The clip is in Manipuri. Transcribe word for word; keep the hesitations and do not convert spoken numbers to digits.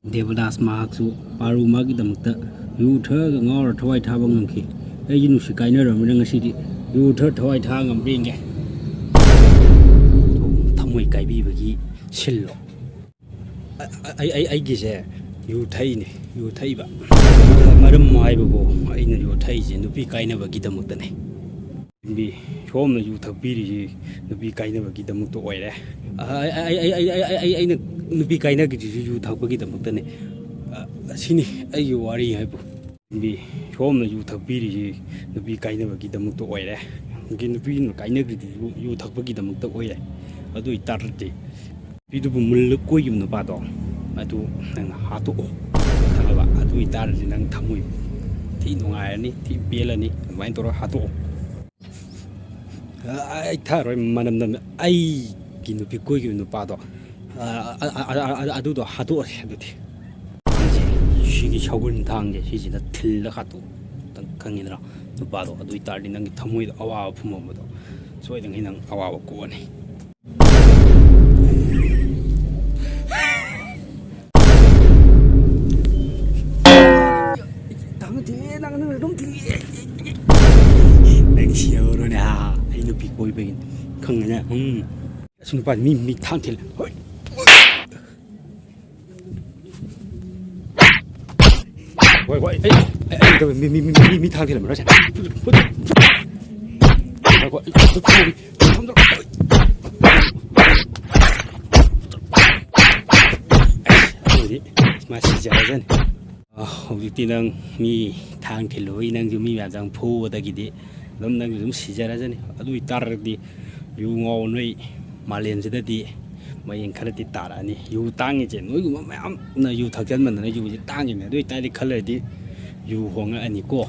ꯗꯦꯕꯗꯥꯁ ꯃꯍꯥꯛꯁꯨ ꯄꯥꯔꯨ ꯃꯥꯒꯤꯗꯃꯛꯇ ꯌꯨ ꯊꯛꯑꯒ ꯉꯥꯎꯔ ꯊꯋꯥꯏ ꯊꯥꯕ ꯉꯝꯈꯤ꯫ ꯑꯩꯁꯨ ꯅꯨꯡꯁꯤ ꯀꯥꯏꯅꯔꯕꯅꯤꯅ ꯉꯁꯤꯗꯤ ꯌꯨ ꯊꯛꯑ ꯊꯋꯥꯏ ꯊꯥꯕ ꯉꯝꯕ꯭ꯔꯥ ꯌꯦꯡꯒꯦ꯫ ꯊꯃꯣꯏ ꯀꯥꯏꯕꯤꯕꯒꯤ ꯁꯤꯜꯂꯣ꯫ ꯑ-, ꯑ-, ꯑꯩ, ꯑꯩ, ꯑꯩꯒꯤꯁꯦ ꯌꯨ ꯊꯛꯏꯅꯦ, ꯌꯨ ꯊꯛꯏꯕ꯫ ꯃꯔꯝ ꯍꯥꯏꯕꯕꯨ, ꯑꯩꯅ ꯌꯨ ꯊꯛꯏꯁꯦ ꯅꯨꯄꯤ ꯀꯥꯏꯅꯕꯒꯤꯗꯃꯛꯇꯅꯦ꯫ ꯃꯤ ꯁꯣꯝꯅ ꯌꯨ ꯊꯛꯄꯤꯔꯤꯁꯤ ꯅꯨꯄꯤ ꯀꯥꯏꯅꯕꯒꯤꯗꯃꯛꯇ ꯑꯣꯏꯔꯦ꯫ ꯑ-, ꯑꯩ, ꯑꯩ, ꯑꯩꯅ ꯅꯨꯄꯤ ꯀꯥꯏꯅꯈꯤꯗ꯭ꯔꯤꯁꯤ ꯌꯨ ꯊꯛꯄꯒꯤꯗꯃꯛꯇꯅꯦ꯫ ꯑ, ꯑꯁꯤꯅꯤ ꯑꯩꯒꯤ ꯋꯥꯔꯤ ꯍꯥꯏꯕꯨ꯫ ꯃꯤ ꯁꯣꯝꯅ ꯌꯨ ꯊꯛꯄꯤꯔꯤꯁꯤ ꯅꯨꯄꯤ ꯀꯥꯏꯅꯕꯒꯤꯗꯃꯛꯇ ꯑꯣꯏꯔꯦ꯫ ꯅꯨꯄꯤꯅ ꯀꯥꯏꯅꯈꯤꯗ꯭ꯔꯤꯁꯤꯕꯨ ꯌꯨ ꯊꯛꯄꯒꯤꯗꯃꯛꯇ ꯑꯣꯏꯔꯦ꯫ ꯑꯗꯨ ꯑꯣꯏꯇꯥꯔꯗꯤ ꯅꯨꯄꯤꯗꯨꯕꯨ ꯃꯨꯜꯂ ꯀꯣꯏꯈꯤꯕ ꯅꯨꯄꯥꯗꯣ, ꯑꯗꯨ ꯅꯪꯅ ꯍꯥꯠꯇꯣꯛꯑꯣ, ꯈꯪꯉꯕ? ꯑꯗꯨ ꯑꯣꯏꯇꯥꯔꯗꯤ ꯅꯪ ꯊꯃꯣꯏ ꯊꯤ ꯅꯨꯡꯉꯥꯏꯔꯅꯤ, ꯊꯤ ꯄꯦꯜꯂꯅꯤ꯫ ꯑꯗꯨꯃꯥꯏꯅ ꯇꯧꯔꯒ ꯍꯥꯠꯇꯣꯛꯑꯣ꯫ ꯑ, ꯑꯩ ꯊꯛꯑꯔꯣꯏ, ꯃꯅꯝ ꯅꯝꯃꯦ꯫ ꯑꯩꯒꯤ ꯅꯨꯄꯤ ꯀꯣꯏꯈꯤꯕ ꯅꯨꯄꯥꯗꯣ, ꯑ, ꯑ, ꯑ, ꯑ, ꯑ, ꯑꯗꯨꯗꯣ ꯍꯥꯠꯇꯣꯛꯑꯁꯦ ꯑꯗꯨꯗꯤ꯫ ꯁꯤꯒꯤ ꯁꯒꯣꯜ ꯊꯥꯡꯁꯦ ꯁꯤꯁꯤꯅ ꯊꯤꯜꯂ ꯍꯥꯠꯇꯣꯛꯑꯣ꯫ ꯅꯪ ꯈꯪꯉꯤꯗꯅ ꯅꯨꯄꯥꯗꯣ꯫ ꯑꯗꯨ ꯑꯣꯏꯇꯥꯔꯗꯤ ꯅꯪꯒꯤ ꯊꯃꯣꯏꯗ ꯑꯋꯥꯕ ꯐꯨꯝꯃꯝꯕꯗꯣ ꯁꯣꯏꯗꯅ ꯅꯪ ꯑꯋꯥꯕ ꯀꯣꯛꯑꯅꯤ꯫ ꯅꯪ ꯑꯗꯨꯝ ꯊꯤꯜꯂꯦ꯫ ꯅꯪ ꯁꯤ ꯌꯧꯔꯣꯅꯦ, ꯍꯥ? ꯑꯩ ꯅꯨꯄꯤ ꯀꯣꯏꯕꯒꯤ ꯈꯪꯉꯦꯅꯦ꯫ ꯎꯝ꯫ ꯑꯁ, ꯅꯨꯄꯥ ꯃꯤ, ꯃꯤ ꯊꯥꯡ ꯊꯤꯜꯂꯦ꯫ ꯍꯣꯏ꯫ ꯍꯣꯏ, ꯍꯣꯏ, ꯑꯩ, ꯑꯩ, ꯑꯩ ꯇꯧꯋꯦ꯫ ꯃꯤ, ꯃꯤ, ꯃꯤ, ꯃꯤ, ꯃꯤ ꯊꯥꯡ ꯊꯤꯜꯂꯝꯃꯔꯣꯏꯁꯦ꯫ ꯍꯣꯏ, ꯍꯣꯏ, ꯑꯩ, ꯑꯩ, ꯑꯩ, ꯑꯗꯨꯗꯤ ꯃꯥ ꯁꯤꯖꯔꯖꯅꯤ꯫ ꯑ, ꯍꯧꯖꯤꯛꯇꯤ ꯅꯪ ꯃꯤ ꯊꯥꯡ ꯊꯤꯜꯂꯨꯕꯒꯤ ꯅꯪꯁꯨ ꯃꯤ ꯃꯌꯥꯝꯁꯦ ꯅꯪ ꯐꯨꯕꯗꯒꯤꯗꯤ ꯑꯗꯨꯝ ꯅꯪꯁꯨ ꯑꯗꯨꯝ ꯁꯤꯖꯔꯖꯅꯤ꯫ ꯑꯗꯨ ꯑꯣꯏꯇꯥꯔꯒꯗꯤ ꯌꯨ ꯉꯥꯎꯕ ꯅꯣꯏ ꯃꯥꯂꯦꯝꯁꯤꯗꯗꯤ ꯃꯌꯦꯡ ꯈꯔꯗꯤ ꯇꯥꯔꯛꯑꯅꯤ꯫ ꯌꯨ ꯇꯥꯡꯉꯤꯁꯦ ꯅꯣꯏꯒꯨꯝꯕ ꯃꯌꯥꯝꯅ ꯌꯨ ꯊꯛꯆꯟꯕꯗꯅ ꯌꯨꯁꯦ ꯇꯥꯡꯉꯤꯅꯦ꯫ ꯑꯗꯨ ꯑꯣꯏꯇꯥꯔꯗꯤ ꯈꯔ ꯂꯩꯔꯗꯤ ꯌꯨ ꯍꯣꯡꯉꯛꯑꯅꯤꯀꯣ꯫